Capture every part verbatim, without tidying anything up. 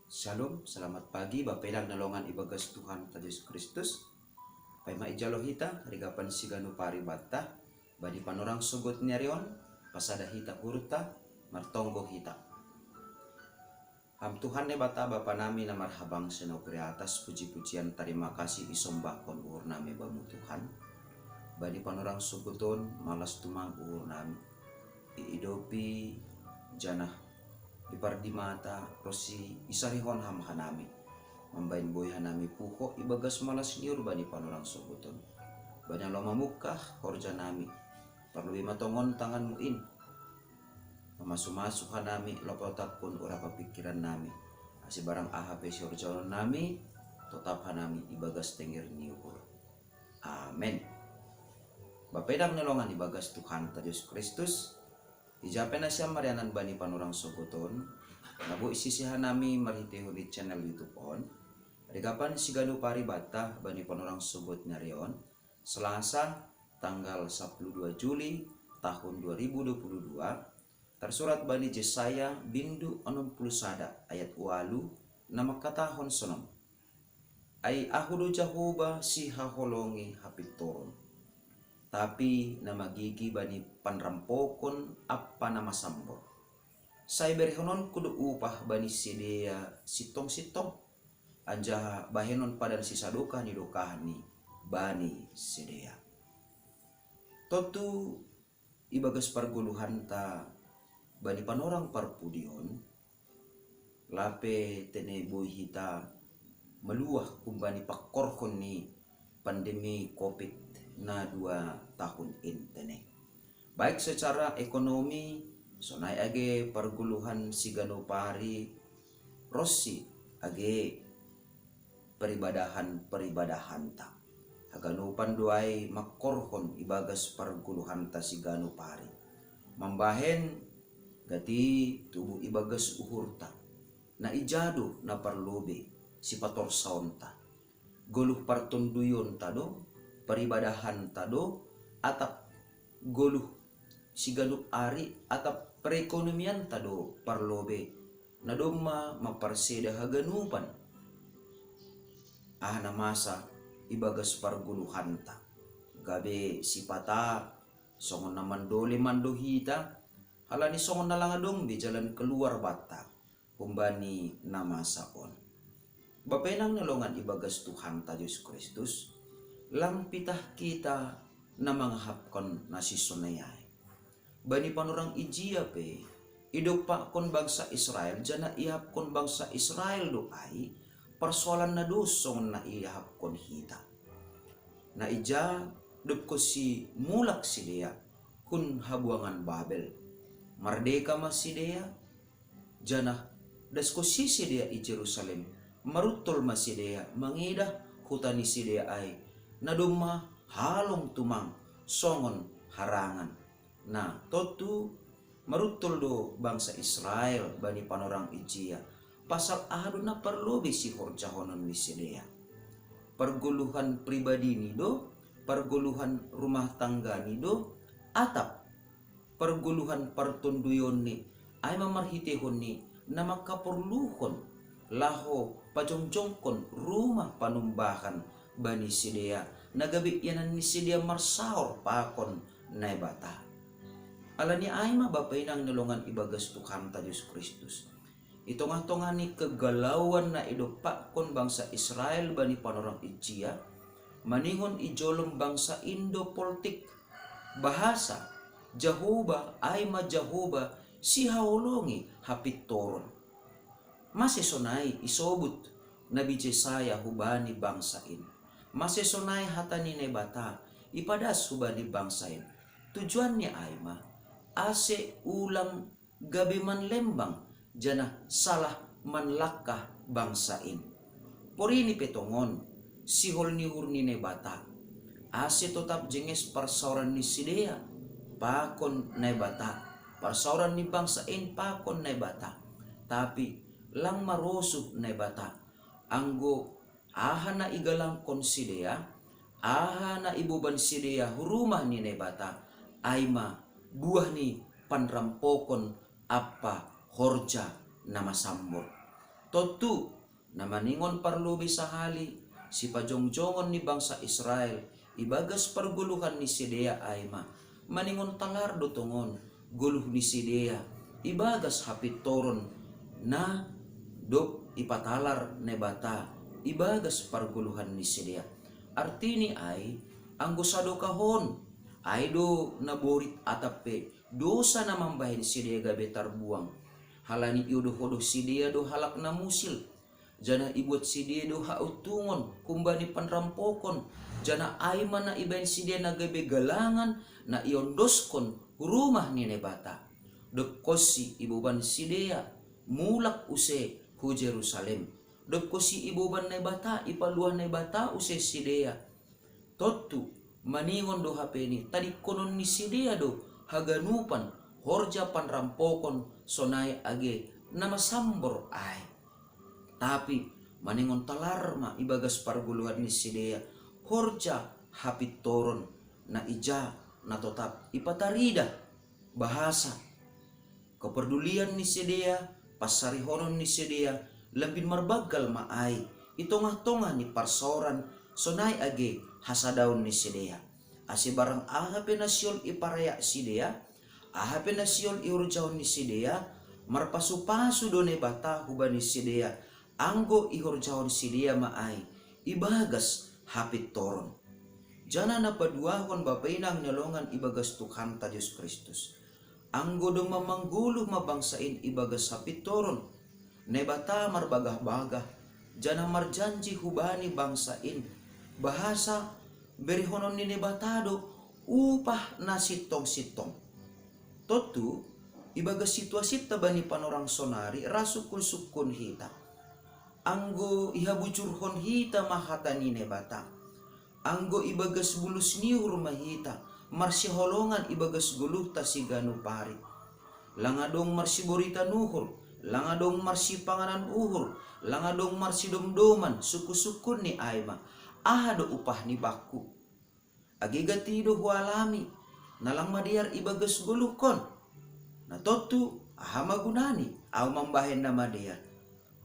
Shalom, selamat pagi Bapa inang na longan ibagas Tuhanta Jesus Kristus. Paima ijalo hita rigapan siganu paribata bani panorang sogot ni ari on, pasada hita hurta, martonggo hita. Ham Tuhan Naibata Bapa nami na marhabangsa na ukur i atas, puji-pujian tarima kasih isombahkon uhur nami bamu Tuhan. Bani panorang sogot on malas tumang uhur nami iidopi janah ipardimata ronsi isarihon ham hanami. Mambahen boi hanami puho ibagas malas ni uhur bani panorang sogot on. Bani alo mamungkah horja nami, parlobei ma tongon tanganmu in mamasu-masu hanami, lopotapkon urapa pingkiran nami, ase barang aha pe sihorjahon nami, totap hanami ibagas tenger ni uhur. Amen. Bapa inang na longan ibagas Tuhanta Jesus Kristus, ija pe nasiam marianan bani panorang sogot on, na boi sisih hanami marhiteihon ni channel YouTube on, rigapan siganu paribata bani panorang sogot ni ari on, Selasa, tanggal sapuluh dua Juli tahun dua ribu dua puluh dua, tarsurat bani Jesaya bindu onom puluh sada ayat ualu, na mangkatahon sonon: Ai Ahu do Jahowa sihaholongi hapintoron, tapi na magigi bani panrampokon ampa na masambor. Sai berehononku do upah bani sidea sintong-sintong, anjaha bahenon padan sisadokah ni dokahni bani sidea. Tontu ibagas pargoluhanta bani panorang parpudi on, lape tene boi hita maluah humbani pangkorhon ni pandemi covid na dua tahun in tene. Baik secara ekonomi, sonai age pargoluhan siganup ari ronsi age peribadahan-peribadahanta. Haganupan do ai mangkorhon ibagas pargoluhanta siganup ari. Mambahen gati tubu ibagas uhurta. Na ija do na parlobei sipatorsaonta? Goluh partonduyonta do, paribadahanta do, atap goluh siganup ari atap perekonomianta do parlobei, na domma mamparseda haganupan aha na masa ibagas pargoluhanta, gabe sipata songon na mandole mando hita, halani songon na lang adong be jalan keluar banta humbani na masa on. Bapa inang na longan ibagas Tuhanta Jesus Kristus, lang pitah kita na mangahapkon na sisonai ai. Bani panorang ijia pe, idompakkon bangsa Israel, janah iahapkon bangsa Israel do ai, parsoalan na dos songon na iahapkon hita. Na ija, dob konsi mulak sidea hun habuangan Babel, mardeka ma sidea, janah das konsi sidea i Jerusalem, maruntol ma sidea mangidah huta ni sidea ai, na domma halong tumang songon harangan. Na tontu maruntol do bangsa Israel bani panorang ijia, pasal aha do na parlobei sihorjahonon ni sidea? Pargoluhan pribadini do, pargoluhan rumah tanggani do, atap pargoluhan partonduyonni, ai ma marhiteihon ni na mangkaporluhon laho pajongjongkon rumah panumbahan bani sidea, na gabe ianan ni sidea marsaor pakon Naibata. Alani ai ma bapa inang na longan ibagas Tuhanta Jesus Kristus, i tongah-tongah ni kegalauan na idompakkon bangsa Israel bani panorang ijia, maningon ijolom bangsa in do poltik, bahasa, Jahowa, ai ma Jahowa sihaholongi hapintoron. Mase sonai isobut Nabi Jesaya hubani bangsa in? Mase sonai hata ni Naibata ipadas hubani bangsa in? Tujuanni ai ma, ase ulang gabe manlembang, janah salah manlangkah bangsa in. Porini pe tongon, sihol ni uhur ni Naibata, ase totap jenges parsaoran ni sidea pakon Naibata, parsaoran ni bangsa in pakon Naibata. Tapi lang marosuh Naibata, anggo aha na igalangkon sidea, aha na iboban sidea hu rumah ni Naibata, ai ma buah ni panrampokon ampa horja na masambor. Tontu, na maningon parlobei sahali, sipajongjongon ni bangsa Israel, ibagas pargoluhan ni sidea ai ma, maningon talar do tongon goluh ni sidea, ibagas hapintoron na dob ipatalar Naibata, ibagas pargoluhan ni sidea. Artini ai, anggo sadokahon, ai do na borit atap pe, dosa na mambahen sidea gabe tarbuang. Halani iodohodoh sidea do halak na musil, janah ibuat sidea do hauntungon humbani panrampokon, janah ai ma na ibahen sidea na gabe galangan na iondoskon hu rumah ni Naibata. Dob konsi iboban sidea mulak use hu Jerusalem. Dob konsi iboban Naibata, ipaluah Naibata use sidea. Tontu, maningon do hapeni, tadingkonon ni sidea do haganupan horja panrampokon sonai age na masambor ai. Tapi, maningon talar ma ibagas pargoluhan ni sidea horja hapintoron na ija na totap ipataridah, bahasa keperdulian ni sidea, pansarihonon ni sidea, lambin marbanggal ma ai i tongah-tongah ni parsaoran sonai age hasadaon ni sidea. Ase barang aha pe na sihol iparayak sidea, aha pe na sihol ihorjahon ni sidea, marpasu-pasu do Naibata hubani sidea, anggo ihorjahon sidea ma ai ibagas hapintoron. Janah na paduahon, bapa inang ni longan ibagas Tuhanta Jesus Kristus. Anggo domma manggoluh ma bangsa in ibagas hapintoron, Naibata marbagah-bagah, janah marjanji hubani bangsa in, bahasa berehonon ni Naibata do upah na sintong-sintong. Tontu, ibagas situasinta bani panorang sonari ra sungkun-sungkun hita. Anggo ihabujurhon hita ma hata ni Naibata, anggo ibagas bulus ni uhur ma hita marsiholongan ibagas goluhta siganup ari, lang adong marsiborita ni uhur, lang adong marsipanganan uhur, lang adong marsidomdoman, sungkun-sungkun ni ai ma, aha do upah ni bangku? Age gati do hualami, na lang madear ibagas goluhkon. Na tontu, aha ma gunani ahu mambahen na madear?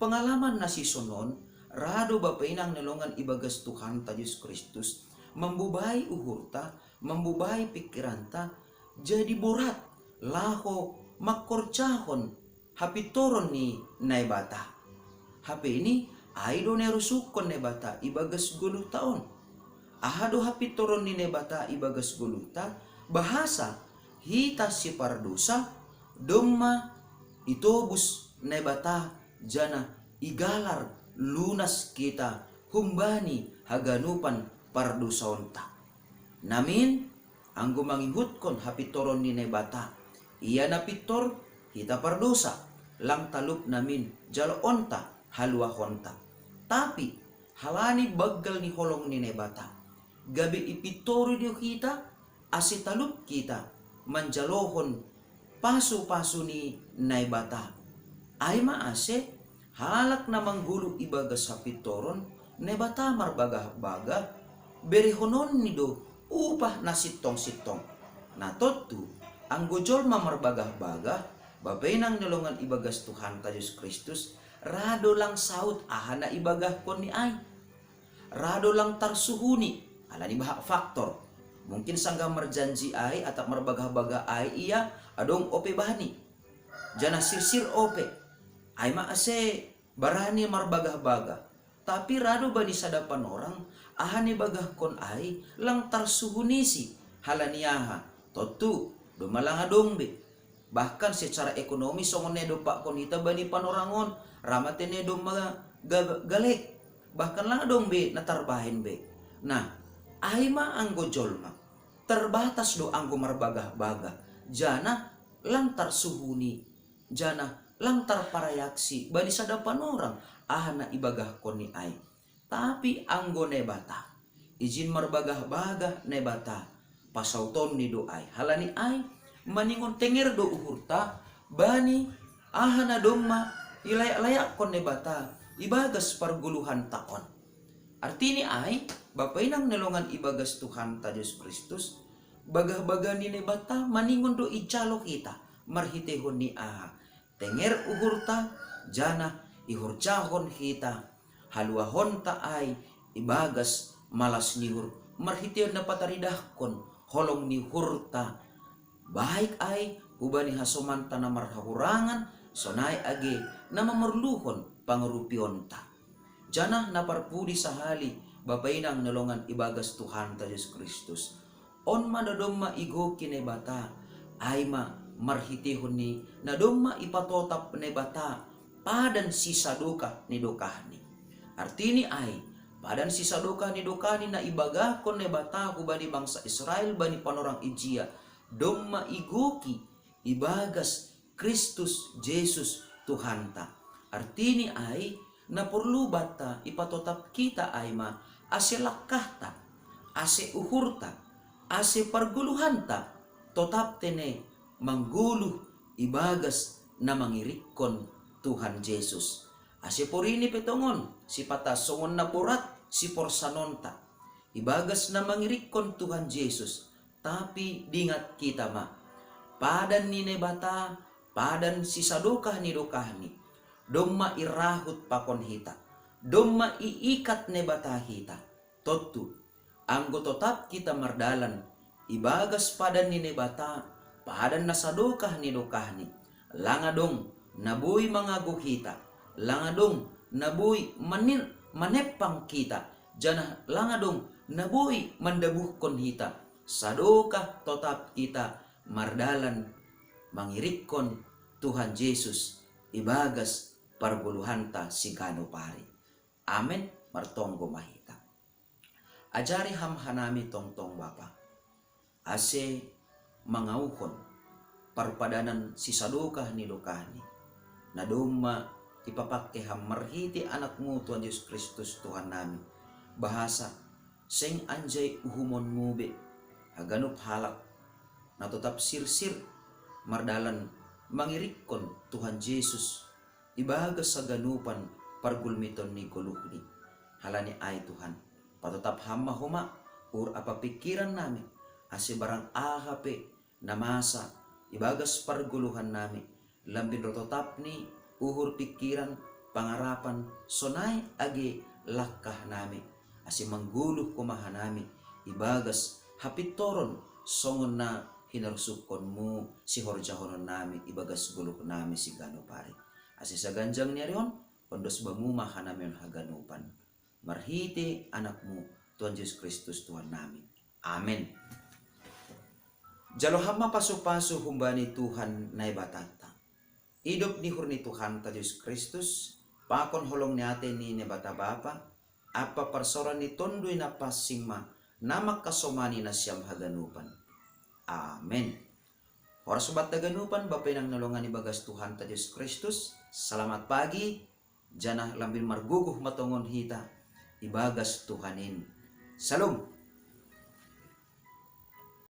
Pengalaman na sisonon ra do, bapa inang ni longan ibagas Tuhanta Jesus Kristus, mambobai uhurta, mambobai pingkiranta, jadi borat laho mangkorjahon hapintoron ni Naibata. Hapeni, ai do na irosuhkon Naibata ibagas goluhta on. Aha do hapintoron ni Naibata ibagas goluhta? Bahasa hita sipardosa domma itobus Naibata, janah igalar lunas kita humbani haganupan pardosaonta. Namin, anggo mangihutkon hapintoron ni Naibata, ia na pintor, hita pardosa, lang talup namin jaloonta haluahonta. Tapi, halani banggal ni holong ni Naibata, gabe ipintori do hita, ase talup hita manjalohon pasu-pasu ni Naibata. Ai ma ase, halak na manggoluh ibagas hapintoron, Naibata marbagah-bagah berehononni do upah na sintong-sintong. Na tontu, anggo jolma marbagah-bagah, bapa inang ni longan ibagas Tuhanta Jesus Kristus, ra do lang saut aha na ibagahkonni ai. Ra do lang tarsuhuni, halani bahat faktor. Mungkin sanggah marjanji ai atap marbagah-bagah ai ia, adong ope bani, janah sirsir ope. Ai ma ase barani marbagah-bagah. Tapi ra do bani sada panorang, aha na ibagahkon ai lang tarsuhunisi, halani aha? Tontu, domma lang adong be. Bahkan secara ekonomi songon na idompakkon hita bani panorang on, ra ma tene domma ga-, galek. Bahkan lang adong be na tarbahen be. Nah, ai ma anggo jolma, terbatas do anggo marbagah-bagah, janah lang tarsuhuni, janah lang tarparayaksi bani sada panorang aha na ibagahkonni ai. Tapi anggo Naibata, ijin marbagah-bagah Naibata, pasautonni do ai. Halani ai, maningon tenger do uhurta bani aha na domma ilayak-layakkon Naibata ibagas pargoluhanta on. Artini ai, bapa inang ni longan ibagas Tuhanta Jesus Kristus, bagah-bagah ni Naibata maningon do ijalo hita marhiteihon ni aha? Tenger uhurta, janah ihurjahon hita, haluahonta ai ibagas malas ni uhur, marhitehon na pataridahkon holong ni uhurta, baik ai hubani hasomanta na marhahurangan, sonai age na mamerluhon pangarupionta. Janah na parpudi sahali, bapa inang na longan ibagas Tuhanta Jesus Kristus, on ma na domma igoki Naibata, ai ma marhitehon ni na domma ipatotap Naibata padan sisadokah ni dokahni. Artini ai, padan sisadokah ni dokahni na ibagahkon Naibata hubani bangsa Israel bani panorang ijia, domma igoki ibagas Kristus Jesus Tuhanta. Artini ai, na porlu banta ipatotap hita ai ma ase langkahta, ase uhurta, ase pargoluhanta, totap tene manggoluh ibagas na mangirikkon Tuhan Jesus. Ase porini pe tongon, sipata songon na borat siporsanonta ibagas na mangirikkon Tuhan Jesus, tapi dingat hita ma, padan ni Naibata, padan sisadokah ni dokahni, domma irahut pakon hita, domma iikat Naibata hita. Tontu, anggo totap hita mardalan ibagas padan ni Naibata, padan na sadokah ni dokahni, lang adong na boi mangago hita, lang adong na boi manir manepang hita, janah lang adong na boi mandabuhkon hita, sadokah totap hita mardalan mangirikkon Tuhan Jesus ibagas pargoluhanta siganup ari. Amen. Martonggo ma hita. Ajari Ham hanami tongtong Bapa, ase mangauhon parpadanan sisadokah ni dokahni, na domma ipapangke Ham marhite AnakMu Tuhan Jesus Kristus Tuhannami, bahasa seng anjai uhumonMu be haganup halak na totap sirsir mardalan mangirikkon Tuhan Jesus ibagas haganupan pargulmiton ni goluhni. Halani ai Tuhan, patotap Ham ma homa uhur ampa pingkirannami, ase barang aha pe na masa ibagas pargoluhannami, lambin roh totap ni uhur, pingkiran, pangarapan, sonai age langkahnami, ase manggoluh homa hanami ibagas hapintoron songon na hinarsuhonMu sihorjahononnami ibagas goluhnami siganup ari. Ase saganjang ni ari on, ondos Bamu ma hanami on haganupan. Marhite AnakMu Tuhan Jesus Kristus Tuhannami. Amen. Jalo Ham ma pasupasu humbani Tuhan Naibatanta. Idop ni uhur ni Tuhanta Jesus Kristus, pakon holong ni atei ni Naibata Bapa, ampa parsaoran ni Tonduy Napansing ma na mangkasomani nasiam haganupan. Amen. Horas banta haganupan, bapa inang na longan ibagas Tuhanta Jesus Kristus, selamat pagi, janah lambin margogoh ma tongon hita ibagas Tuhan in. Shalom.